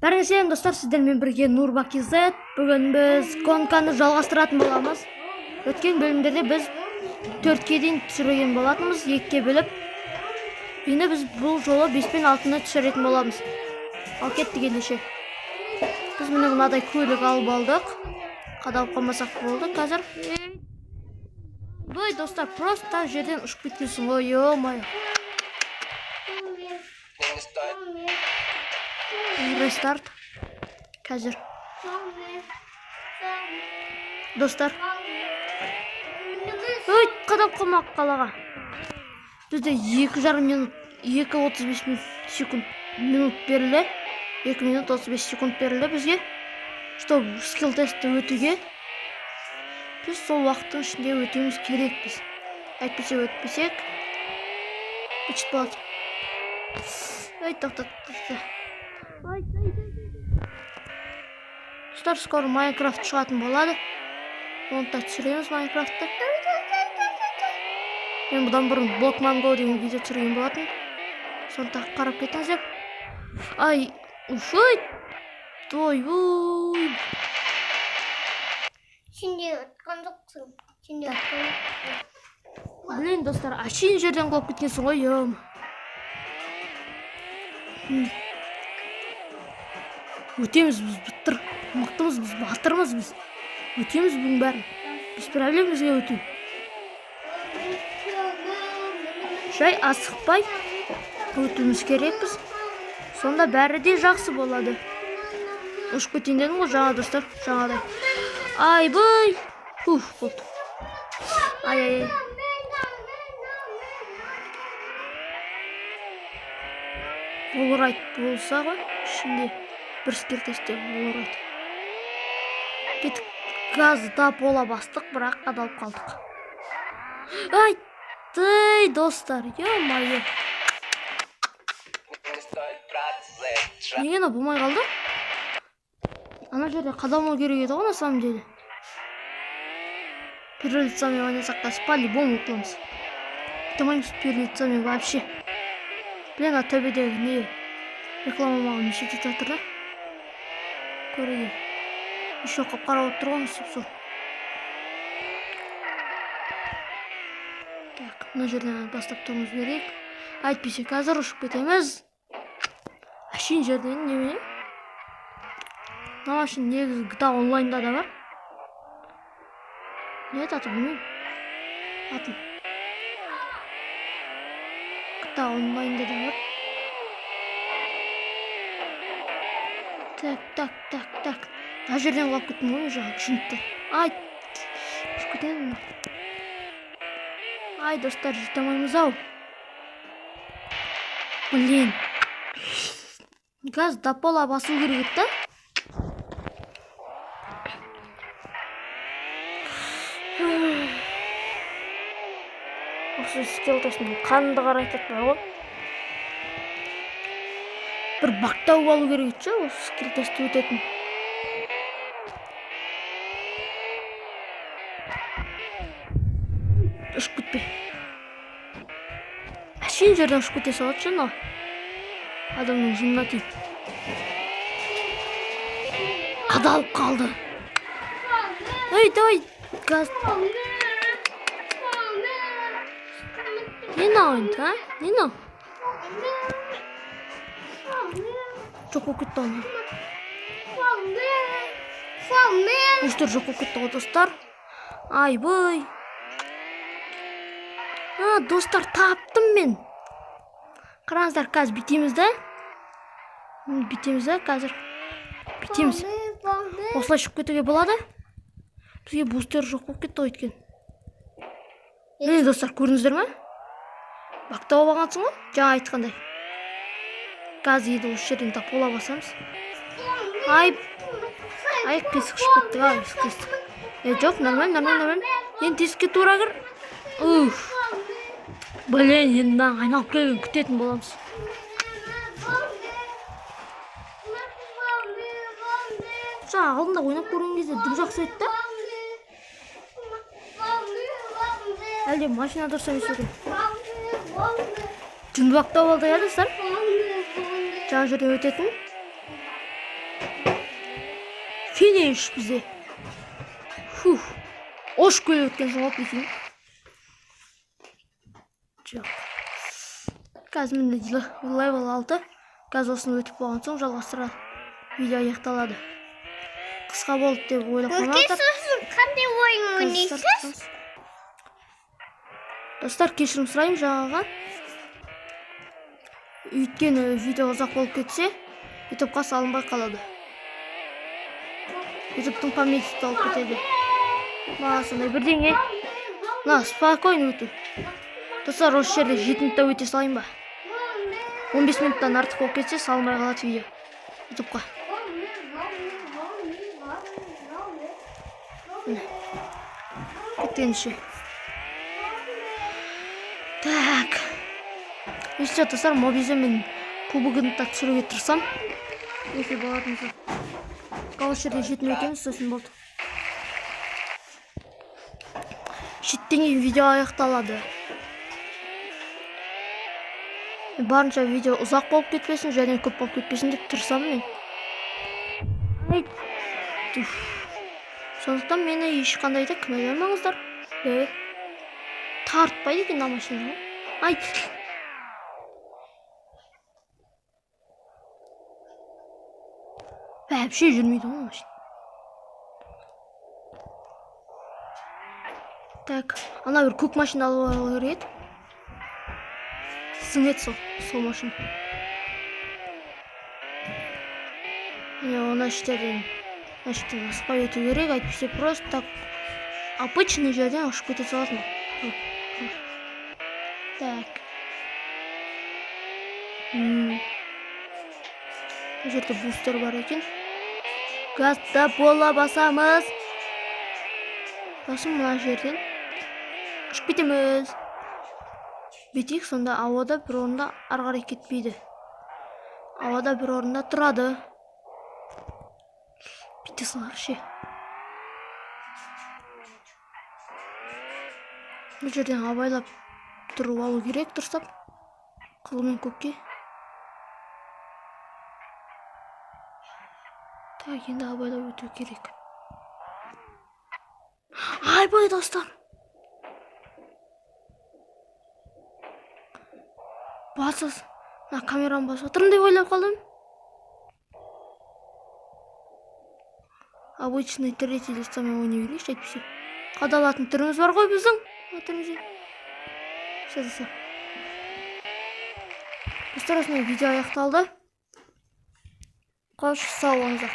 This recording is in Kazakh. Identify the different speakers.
Speaker 1: Бәріңе сәлем достар, сіздермен бірге Нурбек KZ. Бүгін біз гонканы жалғастыратын боламыз. Өткен бөлімдерде біз 4-ке дейін түсірген болатынбыз, 2-ке бөліп. Енді біз бұл жолы 5 пен 6-ны түсіретін боламыз. Ал кеттік ендеше. Біз міне мынадай көлік алып алдық. Қадалып қалмасақ болды қазір. Бой, достар, просто жерден ұшып кеткенсің ғой, ё-моё. Рестарт. Қазір. Достар. Ой, қадап қалмақ қалаға. Бізде 2,5 минут, 2:35 секунд минут берілді. 2 минут 35 секунд берілді бізге. Чтобы скилл тестті өтуге. Біз сол уақыттың ішінде өтуіміз керекпіз. Әйтпесе өтпесек, быт болады. Ай, тоқта, тоқта. Ай, ай, ай. Достар, скоро Майнкрафт шығатын болады. Оны да түсіреміз Майнкрафтты. Мен бұдан бұрын Blockman Go деген видео түсірген болатын. Соны тағы қарап кетіңіздер. Ай, уф, ой. Той, ой.
Speaker 2: Сен де ұтқан жоқсың. Сен де ұтқан жоқсың.
Speaker 1: Блин, достар, әшейін жерден құлап кеткенсің ғой, ем. Өтеміз біз, быттыр. Мықтымыз біз, батырмыз біз. Өтеміз бұның бәрін. Без проблем бізге өту. Жай асықпай өтуіміз керекпіз. Сонда бәрі де жақсы болады. Ұшып кетейін дедім ғой жаңа, достар, жаңадай. Айбай! Уф, болды. Ай, ай, ай. Олрайт болса ғой, ішінде бір скилл тестте олрайт. Кеттік, газды да бола бастық, бірақ қадалып қалдық. Ай, тый, достар, ё-моё. Неге мынау болмай қалды? Ана жерде қадалмау керек еді ғой, на самом деле. Перелицами ойнасақ та по-любому ұтыламыз. Ұтамаймыз перелицами вообще. Блин, ана төбедегі не реклама маған неше етіп жатыр да? Көруге. Еще қап-қара болып тұр ғой, сұп-сұр. Так, мына жерден бастап тұруымыз керек. Әйтпесе қазір ұшып кетеміз. Әшейін жерден немене? Мына машина негізі GTA онлайнда да бар. Не аты білмеймін. Атын. GTA онлайнда да бар. Так, так, так, так. Мына жерден құлап кеттім ғой мен жаңа, жынтты. Ай, ұшып кетемін. Ай, достар, жете алмаймыз ау. Блин. Газ до пола басу керек еді да. Осы скилл тестінің қанды қарайтады бар ғой. Бір бак тауып алу керек еді ше, осы скилл тестті өтетін. Ұшып кетпе. Әшейін жерден ұшып кете салады ше мынау. Адамның жынына тиіп. Қадалып қалды. Ей, давай, газ. Не мынау енді, а? Не мынау? Жоқ болып кетті ана. Үштер жоқ болып кетті ғой, достар. Айбай. А, достар, таптым мен. Қараңыздар, қазір бүйтеміз да? Бүйтеміз да, қазір. Бүйтеміз. Осылай шығып кетуге болады. Бізге бустер жоқ болып кетті ғой өйткені. Міне, достар, көрдіңіздер ме? Бак тауып алғансың ғой, жаңа айтқандай. Қазір енді осы жерден топола басамыз. Ай, ай, қисық ұшып кетті, ай, қисық. Е, жоқ, нормально, нормально, нормально. Енді тесікке тура кір. Уф. Блин, енді мынаны айналып келген күтетін боламыз. Жаңа алдында ойнап көрген кезде дым жақсы еді да. Әлде машина дұрыс емес екен. Жынды бак тауып алдық, иә, достар? Жаңа жерден өтетін. Финиш бізде. Фух. Ош көлік өткен соң алып кетейін. Жоқ. Қазір міне level 6. Қазір осыны өтіп болған соң жалғастыра видео аяқталады. Қысқа болды деп ойлап қалмаңыздар.
Speaker 2: Сосын қандай ойын ойнайсыз?
Speaker 1: Достар, кешірім сұраймын жаңаға. Өйткені видео ұзақ болып кетсе, ютубқа салынбай қалады. Ютубтың памяті толып кетеді. Маған сондай бірдеңе. Мына спокойно өту. Достар, осы жерде 7 минутта өте салайын ба? 15 минуттан артық болып кетсе, салынбай қалады видео ютубқа. Міне. Кеткенше. Так. Если достар, мобизмен кубогын да түсіруге тырысам. Если болатын болса. Осы жерде 7 минут өтеміз, сосын болды. Шеттен кейін видео аяқталады. Барынша видео ұзақ болып кетпесін, және көп болып кетпесін деп тырысамын мен. Ай. Сондықтан мені ешқандай да кінәламаңыздар. Тартпайды екен мына машина. Ай. Вообще жүрмейді ғой машина. Так, ана бір көк машина алып алу керек еді. Сіңеді сол машина. Міне оны іштерден аспай өту керек, әйтпесе просто так обычный жерден ұшып кете саласың. Так. Бұл жерде бустер бар екен. Газда бола басамыз. Сосын мына жерден ұшып кетеміз. Бүйтейік, сонда ауада бір орында ары қарай кетпейді. Ауада бір орында тұрады. Бүйте салар ше. Бұл жерден абайлап тұрып алу керек, дұрыстап. Қызыл мен көкке. Так, енді абайлап өту керек. Айбай, достар. Басыз. Мына камераны басып отырмын деп ойлап қалдым. Обычный третий лицомен ойнай берейікші, әйтпесе. Қадалатын түріміз бар ғой біздің. Түрімізде. Все, достар. Достар, осымен видео аяқталды. Қош, сау болыңыздар.